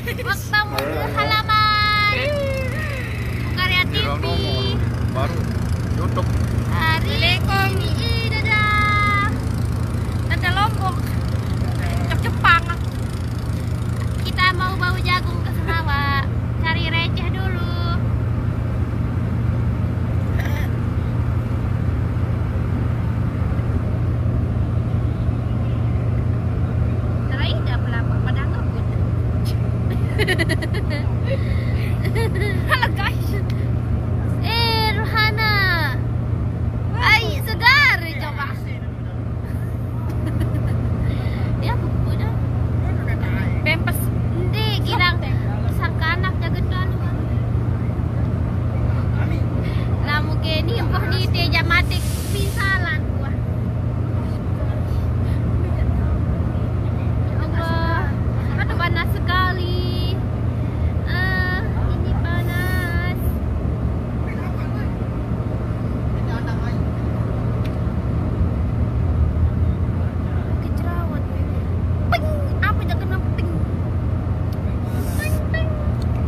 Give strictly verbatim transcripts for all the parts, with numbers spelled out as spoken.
Waktu mau ke halaman. Karya T V. Baru YouTube. Hari ini, dadah. Ada Lombok. Cok Jepang. Kita mau bawa jagung ke Sumbawa. Cari receh dulu. Terakhir dah pelapa pada ngebut. Halo guys. Eh, Ruhana. Ai segar coba. Ya buku dah. Pempes. Ndi girang. Sangka anak jaga dalu. Lamu geni kok ni dia jam mati pingsalan gua. Ya Allah, aduh panas sekali. Ah, ini panas. Pakai jerawat. Ping, apa jangan kena ping? Ping, ping.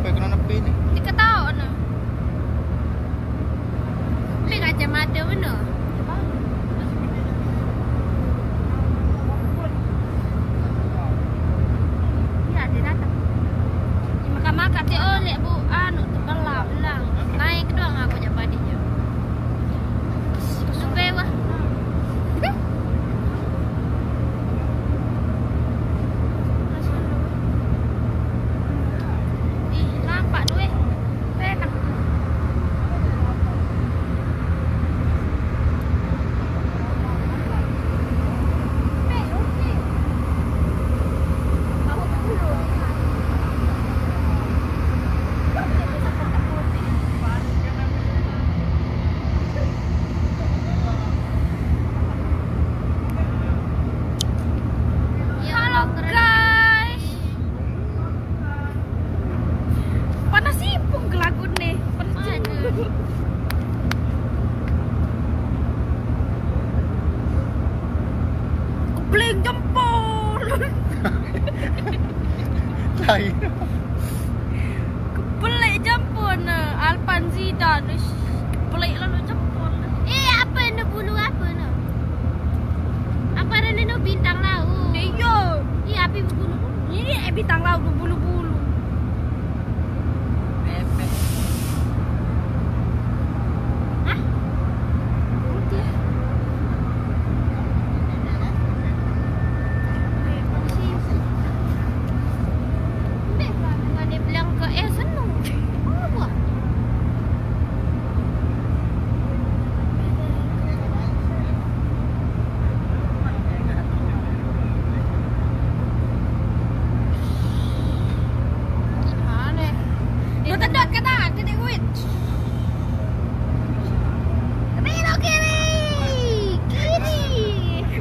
Apa kena nepi ni? Diketawa nah. Ping kacamata mana? Ya, dia datang. Makan-makan, cik, oh, lek bu, anu, terbelah, belang. Naik doang aku jak padi je. Lebih, wah. Ih, nampak tu, eh. Enak. Halo guys. Panas sipung gelagun nih. Panas sipung. Kepling jempol. Lain. Keplik jempol ne, Alpan Zidane. Ish, keplik lalu jempol. Eh, apa ne bulu apa ne? Apa ne no bintang laut? Iya. Iya, api bulu. Iya, eh, bintang laut bulu-bulu. Bebek. Hah? Putih. Dia bilang ke, eh, senang. Apa? Gimana? Lu tendot kanan, kena duit. Belok kiri. Kiri.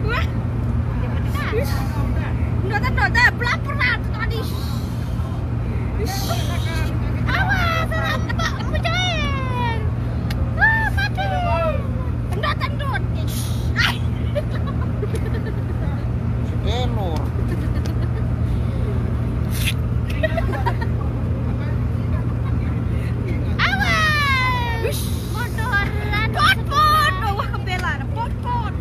Wah. Ndak, ndak, ndak, pelapor lah tu tadi. Awas, apa, apa jalan? Ah, mati. Ndak, ndak. Elor. Awas. Motoran. Pot, pot. Wah, kebela. Pot, pot.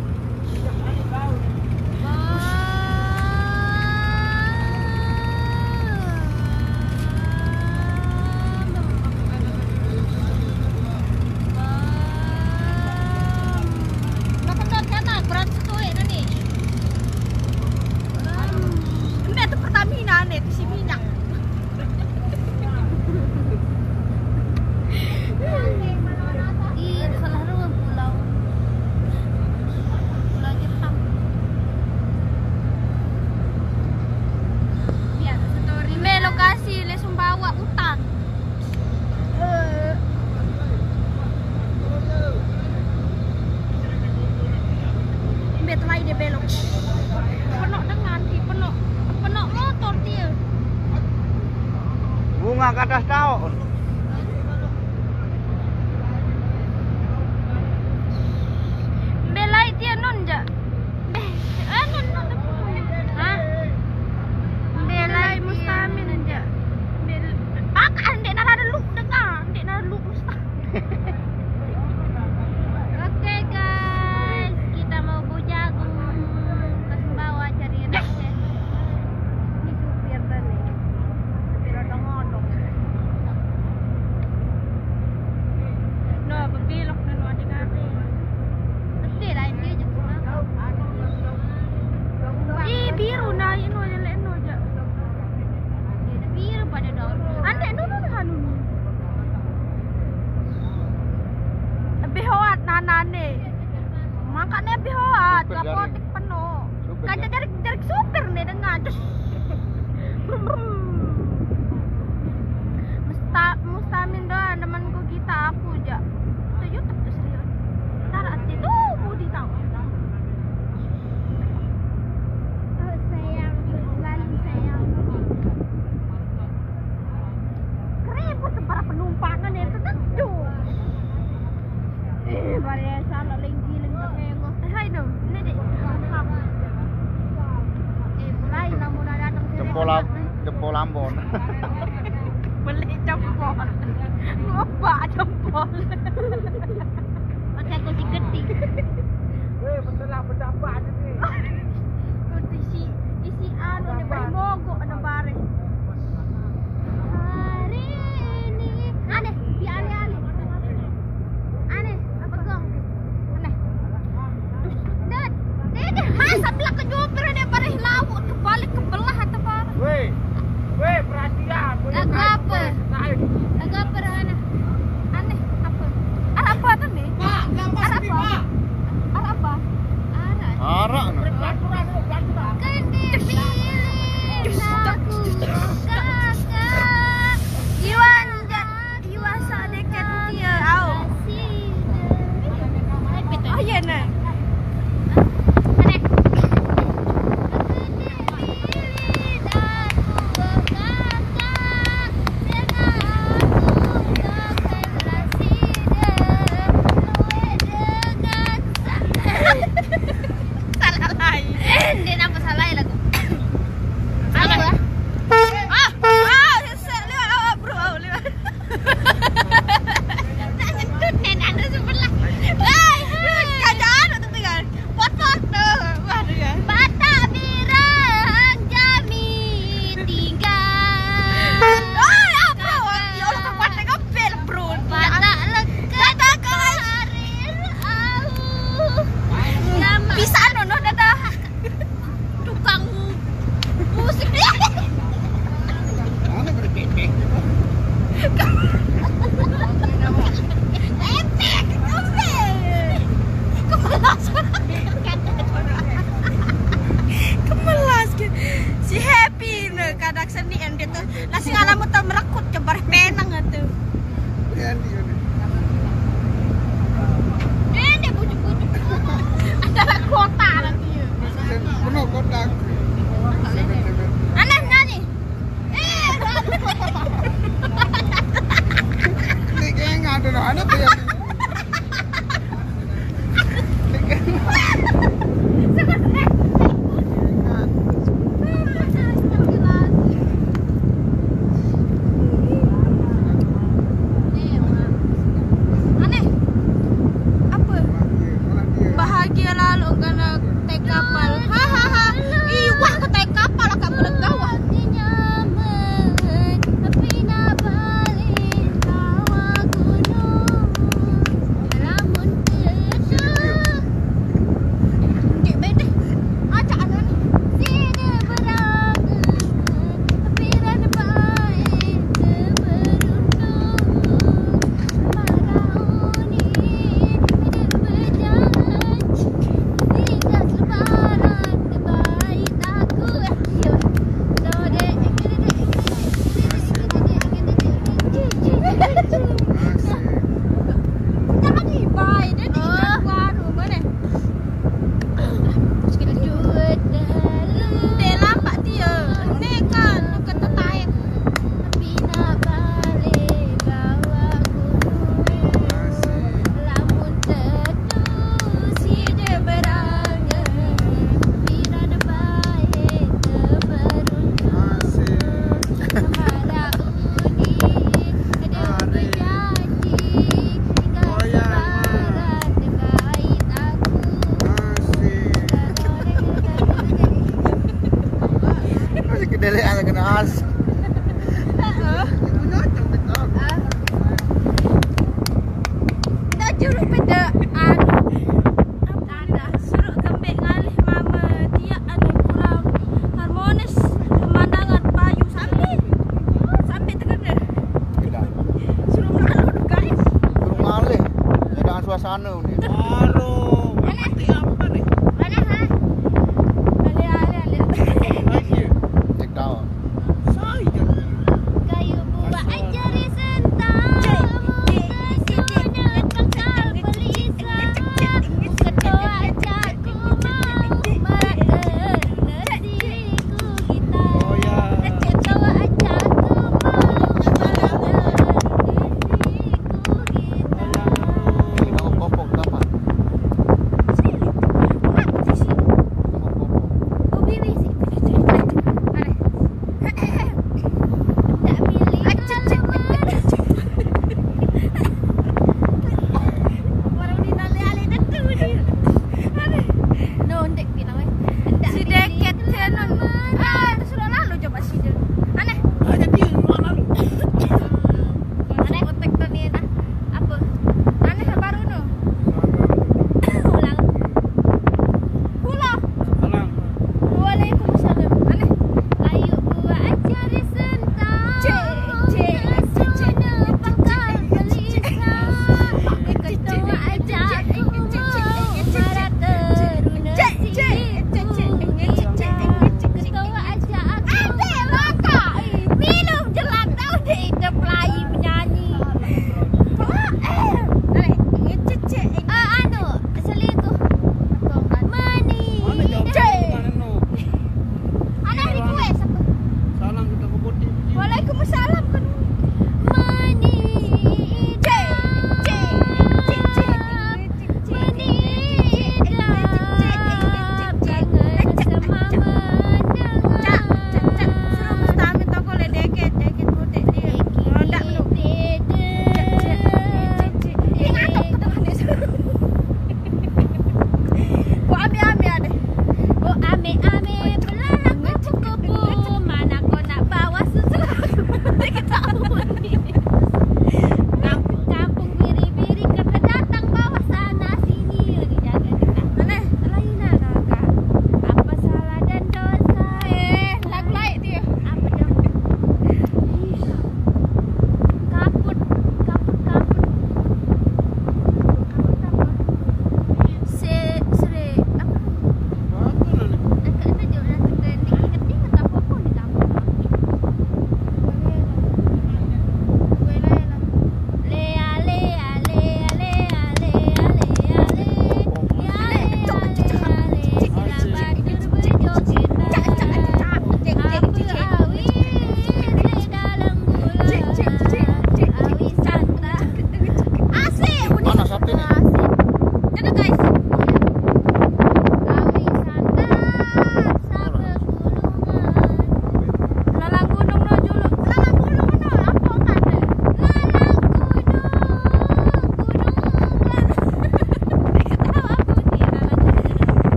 Nak kendor kanan, berat setuik tadi. Ini tu Pertamina ni, isi minyak. Ih, salah ruang pulau. Pulau Jepang. Ya, story. Mbe lokasi le Sumbawa hutan. Eh. Mbe telai dia belok. Penok dengan ti, penok, penok motor dia. Bunga kadas daun. Mbe lai tia nun ja. Mbe, eh, nun, nun. Hah? Mbe lai Mustamin ja. Ane. Makane biho, apotik penuh. Kan jadi, jadi supir nih dengan. Terus Musta-, Mustamin doang temanku kita, aku aja. Itu YouTube tuh serius. Ntar ati tuh mau ditahu. Sayang, selalu sayang. Keribut para penumpangan itu tentu. Eh, Maria salah lagi, lagi. Eh, hai dong. Ini deh. Eh, mulai lah, mulai datang sini. Jempol Am-, jempol Ambon. Beli jempol. Ngobak jempol. Pakai kunci geti. Weh, masalah pendapat ni. Isi, isi anu ni, beli mogok ada bareng. Hari ini aneh, di aneh-aneh. Aneh, apa gong? Aneh. Terus, dan, dia, dia, masa belak ke jopir, dia bareng lauk, kebalik, kebelah atau apa? Weh, weh, perhatian. Lagu apa? Lagu apa, Rana? Aneh, apa? Arah apa tu ni? Pak, kenapa sepi, Pak? Arah apa? Arah. Arak nah. Peraturan tu, peraturan. Kan dia pilih lagu kakak. Iwan, Iwan sa deket dia, au. Oh, iya, nah. Aneh. Salah lain. Dia nampak salah lagu. Apa? Ah, ah, sesek lewat awak, bro, awak lewat. Tak nyentut, nenek anda sebelah. Hai, hai. Kerajaan tu kan. Pot-pot tu. Wah, tu kan. Batak Birang Jami tinggal. Oh, ya, bro. Ya Allah, kekuatan kau bel, bro. Batak lekat karir au. Bisa, Nono, dadah. Tukang musik. Mana berbebek? Bebek, bebek. Kemelas. Kemelas ke. Si Happy ne kadang seni yang dia tu. Nasi ngalamu tak merekut ke bareh penang tu. Ini dia bujuk-bujuk. Ada kota nanti ya. Penuh kota. Aneh nyanyi. Eh, ini kayak nggak ada loh, ada tuh yang Aneh. Apa? Bahagia lalu kena naik kapal. Hahaha. Ih, wah, ke naik kapal, agak boleh gawat. Tapi nak balik tawa gunung. Lamun teu Cek bedeh. Acak anu ni. Sida berangan, piran baik beruntung. Marau ni, hidup berjanji. Tiga selebaran baik takut. Jangan ibai, dia di warung mana? Dia lambat dia. Ni kan, kata taek. Tapi nak balik bawa guru. Lamun tetu sida berangan, piran baik beruntung. Asik. Semarak uni, ada berjanji, tinggal sebarang, baik aku. Asik. Masih kedelai ada kena as. Heeh. Ibu nyocok betul. Ah. Dah juruk beda anu. Dah suruh kembik ngalih mama tiak anu kurang harmonis pemandangan payu sampai sampai terkena. Suruh malu guys. Suruh ngalih. Jangan suasana ni.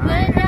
When